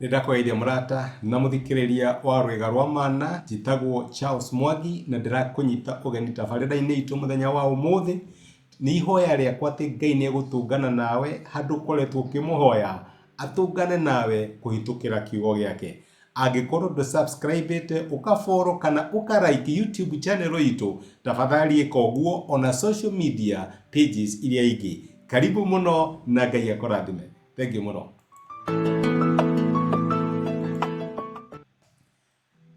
Nĩ ndakũgeithia mũrata na mũthikĩrĩria wa Rwĩga rwa Mana, njĩtagwo Charles Mwangi na ndĩrakũnyita ũgeni tabarĩra-inĩ itũ mũthenya wa ũmũthĩ. Nĩ ihoya rĩakwa atĩ Ngai nĩ egũtũngana nawe handũ ũkoretwo ũkĩmũhoya, atũngane nawe kũhĩtũkĩra kiugo gĩake. Angĩkorwo ndũ subscribe ĩte, ũka follow kana ũka like YouTube channel itũ, tafadhali ĩka ũguo ona social media pages iria ingĩ. Karibu mũno na Ngai akũrathime. Thengiũ mũno.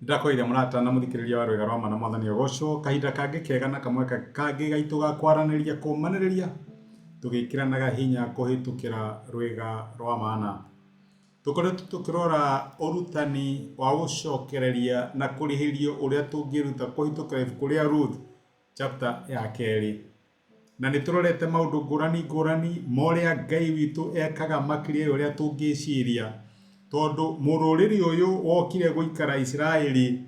Ndakwĩire mũrata na mũthikĩrĩria wa rwĩga rwa mana mwathani agocwo kahinda kangĩ kega na kamweke kangĩ gaitũ ga kwaranĩria kũmanĩrĩria tũgĩkĩranaga hinya kũhĩtũkĩra rwĩga rwa mana. Tũkoretwo tũkĩrora ũrutani wa gũcokereria na kũrĩhĩrio ũrĩa tũngĩruta kũhĩtũkĩra ibuku rĩa Ruth chapter ya kerĩ. Na nĩ tũrorete maũndũ ngũrani ngũrani ma ũrĩa Ngai witũ ekaga makĩria ya ũrĩa tũngĩciria. Tondũ mũrũrĩrĩ ũyũ wokire gũikara Isiraeli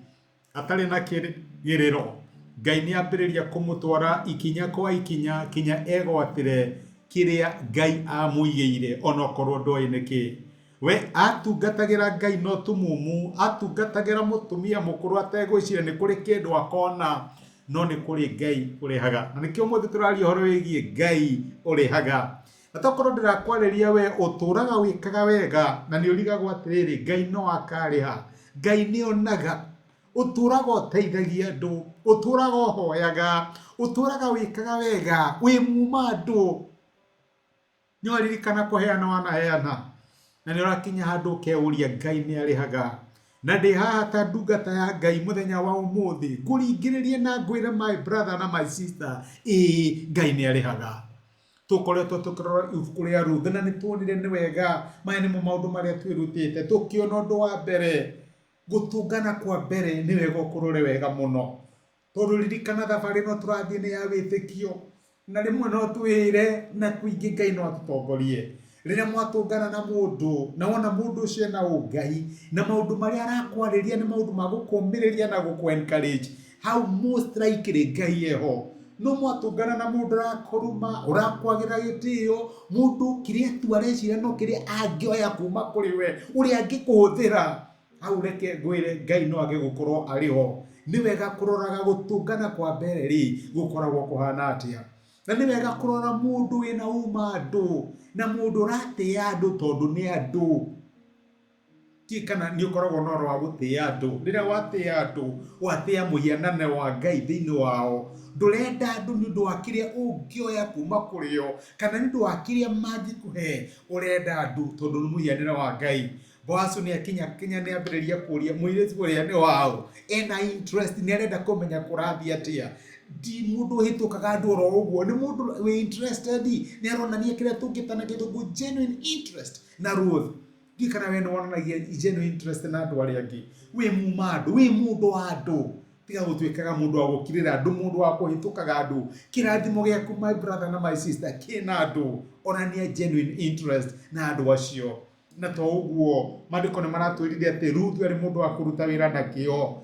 atarĩ na kĩrĩgĩrĩro, Ngai nĩ ambĩrĩria kũmũtwara ikinya kwa ikinya kinya egwatĩre kĩrĩa Ngai amũigĩire onokorwo ndoĩ nĩkĩ. We atungatagĩra Ngai na ũtumumu, atungatagĩra mũtumia mũkũrũ ategwĩciria nĩ kũrĩ kĩndũ akona, no nĩ kũrĩ Ngai ũrĩhaga. Na nĩkĩo ũmũthĩ tũraria ũhoro wĩgiĩ Ngai ũrĩhaga. Na tokorwo ndĩrakwarĩria we ũtũraga wĩkaga wega na nĩ ũrigagwo atĩrĩrĩ, Ngai no akarĩha? Ngai nĩ onaga. Ũtũraga ũteithagia andũ, ũtũraga ũhoyaga, ũtũraga wĩkaga wega, wĩ muma andũ. Nĩ waririkana kũheana wanaheana, na nĩ ũrakinya handũ ũkeuria Ngai nĩ arĩhaga. Na ndĩ haha ta ndungata ya Ngai mũthenya wa ũmũthĩ, ngũringĩrĩrie na ngwĩre my brother na my sister, ĩĩ Ngai nĩ arĩhaga. Tũkoretwo tũkĩrora ibuku rĩa Ruth na nĩ tuonire nĩ wega, maya nĩmo maũndũ marĩa twĩrutĩte. Tũkĩona ũndũ wa mbere, gũtũngana kwa mbere nĩ wega ũkũrore wega mũno. Tondũ ririkana thabarĩ ĩno tũrathiĩ nĩ ya wĩtĩkio, na rĩmwe no twĩĩre na kũingĩ Ngai no atũtongorie. Rĩrĩa mwatũngana na mũndũ, na wona mũndũ ũcio ena ũngai, na maũndũ marĩa arakwarĩria nĩ maũndũ ma gũkũmĩrĩria na gũkũ encourage, hau most likely Ngai eho. No mwatũngana na mũndũ ũrakũruma, ũrakwagĩra gĩtĩo, mũndũ kĩrĩa tu areciria no kĩrĩa angĩoya kuma kũrĩ we, ũrĩa angĩkũhũthĩra, Hau reke ngwĩre Ngai no age gũkorwo arĩ ho. Nĩ wega kũroraga gũtũngana kwa mbere rĩ, gũkoragwo kũhana atĩa. Na nĩ wega kũrora mũndũ wĩna uma andũ, na mũndũ ũratĩa andũ tondũ nĩ andũ. Ndiũĩ kana nĩ ũkoragwo na ũhoro wa gũtĩa andũ. Rĩrĩa watĩa andũ, watĩa mũhianano wa Ngai thĩinĩ wao. Ndũrenda andũ nĩ ũndũ wa kĩrĩa ũngĩoya kuma kũrĩ o, kana nĩ ũndũ wa kĩrĩa mangĩkũhe, ũrenda andũ tondũ nĩ mũhianĩre wa Ngai. Boazu nĩ akinya kinya nĩ ambĩrĩria kũria mũirĩtu ũrĩa nĩ waũ, ena interest nĩ arenda kũmenya kũrathiĩ atĩa. Ti mũndũ ũhĩtũkaga andũ oro ũguo, nĩ mũndũ wĩ interested, nĩ aronania kĩrĩa tũngĩta na gĩthũngũ genuine interest na Ruth. Ndiũĩ kana we nĩ wonanagia genuine interest na andũ arĩa angĩ. Wĩ muma andũ, wĩ mũndũ wa andũ. Tiga gũtuĩkaga mũndũ wa gũkirĩra andũ, mũndũ wa kũhĩtũkaga andũ. Kĩrathimo gĩaku my brother na my sister kĩna andũ. Onania genuine interest na andũ acio. Na to ũguo, maandĩko nĩ maratwĩrire atĩ Ruthu arĩ mũndũ wa kũruta wĩra na kĩyo.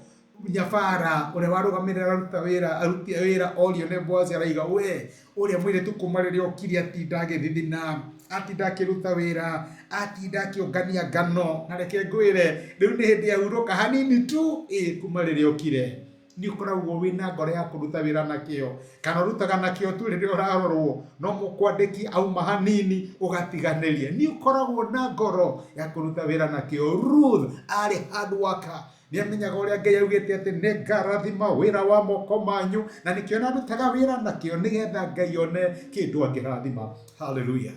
Nyabara ũrĩa warũgamĩrĩra aruta wĩra, aruti a wĩra orio nĩ Boazi araiga we ũrĩa mũirĩtu kuma rĩrĩa okire atinda agĩthithina, atinda akĩruta wĩra, atinda akĩũngania ngano, na reke ngwĩre rĩu nĩ hĩndĩ ahurũka hanini tu, ĩ kuma rĩrĩa okire. Nĩ ũkoragwo wĩna ngoro ya kũruta wĩra na kĩo, kana ũrutaga na kĩo tu rĩrĩa ũrarorwo, no mũkwandĩki auma hanini ũgatiganĩria. Nĩ ũkoragwo na ngoro ya kũruta wĩra na kĩo. Ruth arĩ hard worker, nĩ amenyaga ũrĩa Ngai augĩte atĩ nĩ ngarathima wĩra wa moko manyu, na nĩkĩo arutaga wĩra na kĩo nĩgetha Ngai one kĩndũ angĩrathima. Hallelujah.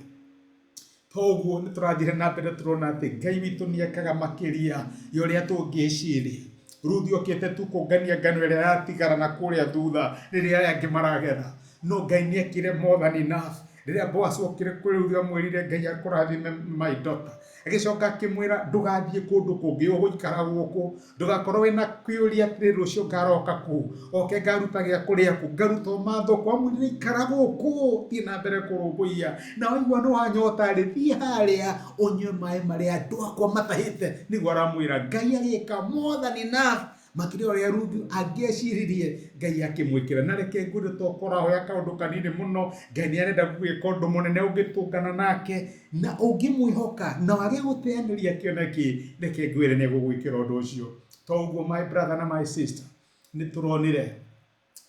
Toguo nĩ tũrathire na mbere tũrona atĩ Ngai witũ nĩ ekaga makĩria ya ũrĩa tũngĩciria. Ruthu okĩte tu kũngania ngano ĩrĩa yatigara na kũrĩa thutha rĩrĩa arĩa angĩ maragetha. No Ngai nĩ ekire more than enough. Rĩrĩa Boaz okire kũrĩ Ruthu amwĩrire Ngai akũrathime my daughter. Agĩcoka akĩmwĩra ndũgathiĩ kũndũ kũngĩ ũgũikara gũkũ. Ndũgakorwo wĩna kwĩyũria atĩrĩ rũciũ ngaroka kũ, oke ngaruta gĩa kũrĩa kũ, ngaruta ũmatho kũ, amwĩrire ikara gũkũ, thiĩ na mbere kũrũmbũiya. Na waigua nĩ wanyota rĩ, thiĩ harĩa ũnyue maĩ marĩa andũ akwa matahĩte. Nĩguo aramwĩra Ngai agĩka more than enough. Makĩria ũrĩa Ruthu angĩeciririe Ngai akĩmwĩkĩra. Na reke ngwĩre to ũrahoya kaũndũ kanini mũno, Ngai nĩ arenda gũgwĩka ũndũ mũnene ũngĩtũngana nake na ũngĩmwĩhoka na wage gũteanĩria kĩoneki, reke ngwĩre nĩ egũgwĩkĩra ũndũ ũcio. To ũguo my brother na my sister, nĩ tũronire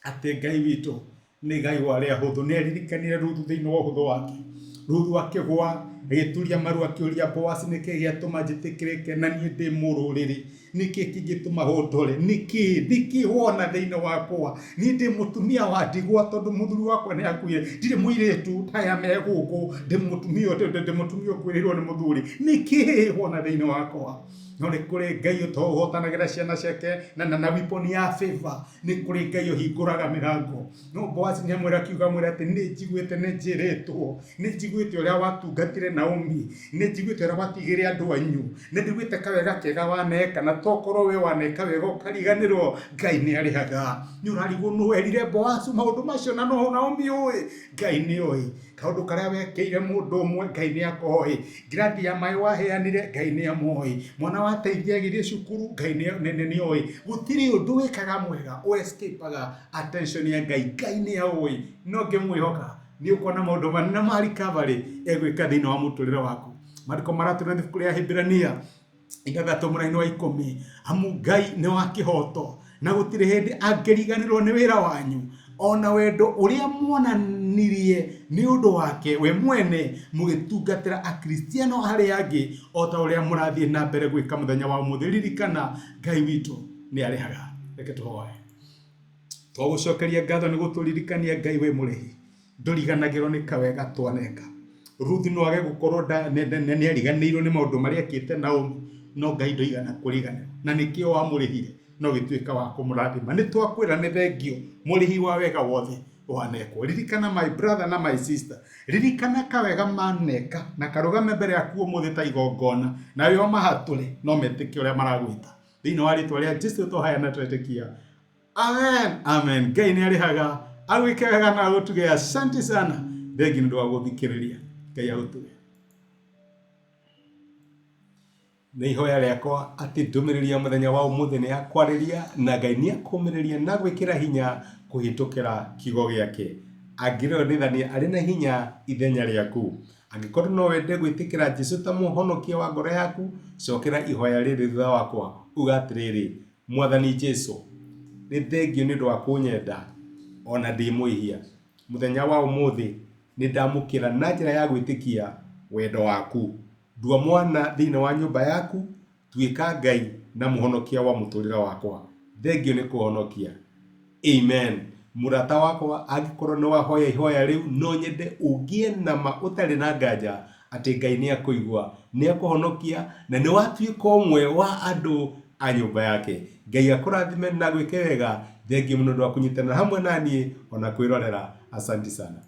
atĩ Ngai witũ nĩ Ngai wa arĩa ahũthũ. Nĩ aririkanire Ruthu thĩinĩ wa ũhũthũ wake. Ruthu akĩgwa, agĩturia maru akĩũria Boazi nĩkĩ gĩatũma njĩtĩkĩrĩke na niĩ ndĩ mũrũrĩrĩ? Nĩkĩ kĩngĩtũma ũndore? Nĩkĩ? Nĩkĩ wona thĩinĩ wakwa? Niĩ ndĩ mũtumia wa ndigwa tondũ mũthuri wakwa nĩ akuire. Ndirĩ mũirĩtu ta aya me gũkũ, ndĩ mũtumia ndĩ mũtumia ũkuĩrĩirwo nĩ mũthuri. Nĩkĩ wona thĩinĩ wakwa? No nĩ kũrĩ Ngai ũtohotanagĩra ciana ciake na, na, na weapon ya favor. Nĩ kũrĩ Ngai ũhingũraga mĩrango. No Boazi nĩ amwĩra akiuga amwĩra atĩ nĩ njiguĩte nĩ njĩrĩtwo, nĩ njiguĩte ũrĩa watungatire Naomi, nĩ njiguĩte ũrĩa watigĩire andũ anyu, nĩ njiguĩte kawega kega waneka, na tokorwo we waneka wega ũkariganĩrwo, Ngai nĩ arĩhaga. Nĩ ũrarigwo nũ werire Boazu maũndũ macio na no Naomi ũĩ? Ngai nĩ oĩ. Kaũndũ karĩa wekĩire mũndũ ũmwe, Ngai nĩ akoĩ. Ngirathi ya maĩ waheanire, Ngai nĩ amoĩ. Mwana wateithia agĩthiĩ cukuru, Ngai nĩ oĩ. Gũtirĩ ũndũ wĩkaga mwega ũ escape-aga attention ya Ngai. Ngai nĩ aũĩ. No ũngĩmwĩhoka, nĩ ũkuona maũndũ manene ma recovery egwĩka thĩinĩ wa mũtũrĩre waku. Maandĩko maratwĩra ibuku rĩa Ahibirania 6 mũraini wa 10, amu Ngai nĩ wa kĩhooto na gũtirĩ hĩndĩ angĩriganĩrwo nĩ wĩra wanyu ona wendo ũrĩa muonanirie nĩ ũndũ wake we mwene mũgĩtungatĩra Akristiano arĩa angĩ o ta ũrĩa mũrathiĩ na mbere gwĩka mũthenya wa ũmũthĩ. Ririkana, Ngai witũ nĩ arĩhaga. Reke tũhoe. Twagũcokeria ngatho nĩ gũtũririkania Ngai wĩ mũrĩhi. Ndũriganagĩrwo nĩ kawega twaneka. Ruth no age gũkorwo nĩ ariganĩirwo nĩ maũndũ marĩa ekĩte Naomi, no Ngai ndũigana kũriganĩrwo. Na nĩkĩo wamũrĩhire na ũgĩtuĩka wa kũmũrathima. Nĩ twakwĩra nĩ thengiũ mũrĩhi wa wega wothe wanekwo. Ririkana my brother na my sister, ririkana kawega maneka na karũgame mbere yaku ũmũthĩ ta igongona, nawe ũmahatũre no metĩkie ũrĩa maragwĩta. Thĩinĩ wa rĩtwa rĩa Jesu tũhaya na twetĩkia. Amen, amen. Ngai nĩ arĩhaga agwĩke wega na agũtuge. Asante sana, thengi nĩ ũndũ wa gũthikĩrĩria. Ngai agũtuge. Nĩ ihoya rĩakwa atĩ ndũmĩrĩri ya mũthenya wa ũmũthĩ nĩ yakwarĩria na Ngai nĩ akũmĩrĩria na gwĩkĩra hinya kũhĩtũkĩra kiugo gĩake. Angĩrĩonithania arĩ na hinya ithenya rĩaku. Angĩkorwo no wende gwĩtĩkĩra Jesu ta mũhonokia wa ngoro yaku, cokera ihoya rĩrĩ thutha wakwa. Uga atĩrĩrĩ, Mwathani Jesu, nĩ thengiũ nĩ ũndũ wa kũnyenda o na ndĩ mwĩhia. Mũthenya wa ũmũthĩ nĩ ndamũkĩra na njĩra ya gwĩtĩkia wendo waku. Ndua mwana thĩinĩ wa nyũmba yaku, tuĩka Ngai na mũhonokia wa mũtũrĩre wakwa. Thengiũ nĩ kũhonokia. Amen. Mũrata wakwa, angĩkorwo nĩ wahoya ihoya rĩu, no nyende ũgĩe na ma ũtarĩ na nganja atĩ Ngai nĩ akũigua, nĩ akũhonokia, na nĩ watuĩka ũmwe wa andũ a nyũmba yake. Ngai akũrathime na agwĩke wega. Thengiũ mũno nĩ ũndũ wa kũnyitanĩra hamwe na niĩ ona kwĩrorera. Asanti sana.